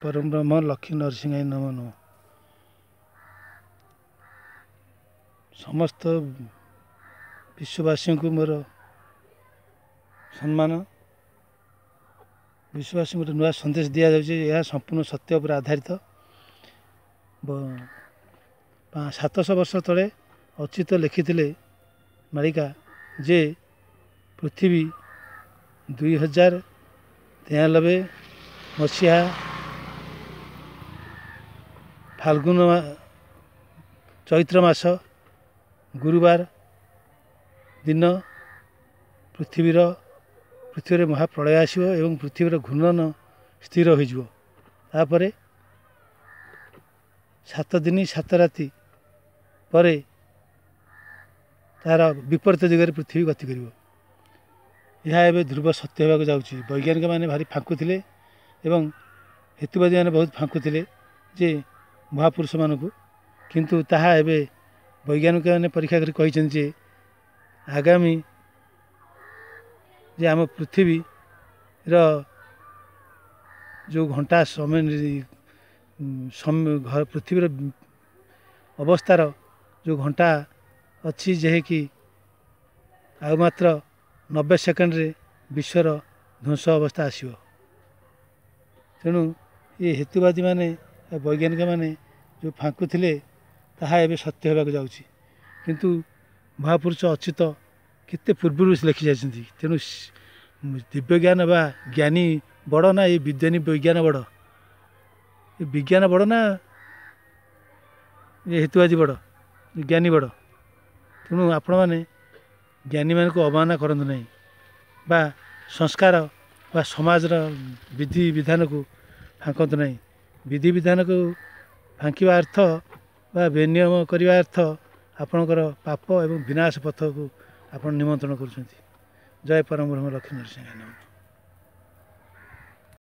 ପରମବ୍ରହ୍ମ ଲକ୍ଷ୍ମୀ ନରସିଂହାୟ ନମୋ ନମଃ। ସମସ୍ତ ବିଶ୍ୱବାସୀଙ୍କୁ ମୋର ସମ୍ମାନ। ବିଶ୍ୱବାସୀଙ୍କୁ ଗୋଟେ ନୂଆ ସନ୍ଦେଶ ଦିଆଯାଉଛି, ଏହା ସମ୍ପୂର୍ଣ୍ଣ ସତ୍ୟ ଉପରେ ଆଧାରିତ। 700 ବର୍ଷ ତଳେ ଅଚ୍ୟୁତ ଲେଖିଥିଲେ ମାଳିକା ଯେ ପୃଥିବୀ 2093 ମସିହା ଫାଲ୍ଗୁନ ଚୈତ୍ର ମାସ ଗୁରୁବାର ଦିନ ପୃଥିବୀରେ ମହାପ୍ରଳୟ ଆସିବ ଏବଂ ପୃଥିବୀର ଘୂର୍ଣ୍ଣନ ସ୍ଥିର ହୋଇଯିବ। ତାପରେ 7 ଦିନ 7 ରାତି ପରେ ତାର ବିପରୀତ ଦିଗରେ ପୃଥିବୀ ଗତି କରିବ। ଏହା ଏବେ ଧ୍ରୁବ ସତ୍ୟ ହେବାକୁ ଯାଉଛି। ବୈଜ୍ଞାନିକମାନେ ଭାରି ଫାଙ୍କୁଥିଲେ ଏବଂ ହେତୁବାଦୀମାନେ ବହୁତ ଫାଙ୍କୁଥିଲେ ଯେ ମହାପୁରୁଷମାନଙ୍କୁ, କିନ୍ତୁ ତାହା ଏବେ ବୈଜ୍ଞାନିକମାନେ ପରୀକ୍ଷା କରି କହିଛନ୍ତି ଯେ ଆଗାମୀ ଯେ ଆମ ପୃଥିବୀର ଯେଉଁ ଘଣ୍ଟା ସମୟ ପୃଥିବୀର ଅବସ୍ଥାର ଯେଉଁ ଘଣ୍ଟା ଅଛି, ଯାହାକି ଆଉ ମାତ୍ର 90 ସେକେଣ୍ଡରେ ବିଶ୍ୱର ଧ୍ୱଂସ ଅବସ୍ଥା ଆସିବ। ତେଣୁ ଏ ହେତୁବାଦୀମାନେ ବୈଜ୍ଞାନିକମାନେ ଯେଉଁ ଫାଙ୍କୁଥିଲେ ତାହା ଏବେ ସତ୍ୟ ହେବାକୁ ଯାଉଛି। କିନ୍ତୁ ମହାପୁରୁଷ ଅଚ୍ୟୁତ କେତେ ପୂର୍ବରୁ ଲେଖି ଯାଇଛନ୍ତି। ତେଣୁ ଦିବ୍ୟଜ୍ଞାନ ବା ଜ୍ଞାନୀ ବଡ଼ ନା ଏ ବିଜ୍ଞାନୀ ବିଜ୍ଞାନ ବଡ଼? ଏ ବିଜ୍ଞାନ ବଡ଼ ନା ଏ ହେତୁବାଦୀ ବଡ଼, ଜ୍ଞାନୀ ବଡ଼? ତେଣୁ ଆପଣମାନେ ଜ୍ଞାନୀମାନଙ୍କୁ ଅବମାନନା କରନ୍ତୁ ନାହିଁ ବା ସଂସ୍କାର ବା ସମାଜର ବିଧି ବିଧାନକୁ ଫାଙ୍କନ୍ତୁ ନାହିଁ। ବିଧି ବିଧାନକୁ ଫାଙ୍କିବା ଅର୍ଥ ବା ବେନିୟମ କରିବା ଅର୍ଥ ଆପଣଙ୍କର ପାପ ଏବଂ ବିନାଶ ପଥକୁ ଆପଣ ନିମନ୍ତ୍ରଣ କରୁଛନ୍ତି। ଜୟ ପରମବ୍ରହ୍ମ ଲକ୍ଷ୍ମୀ ନରସିଂହ ନମଃ।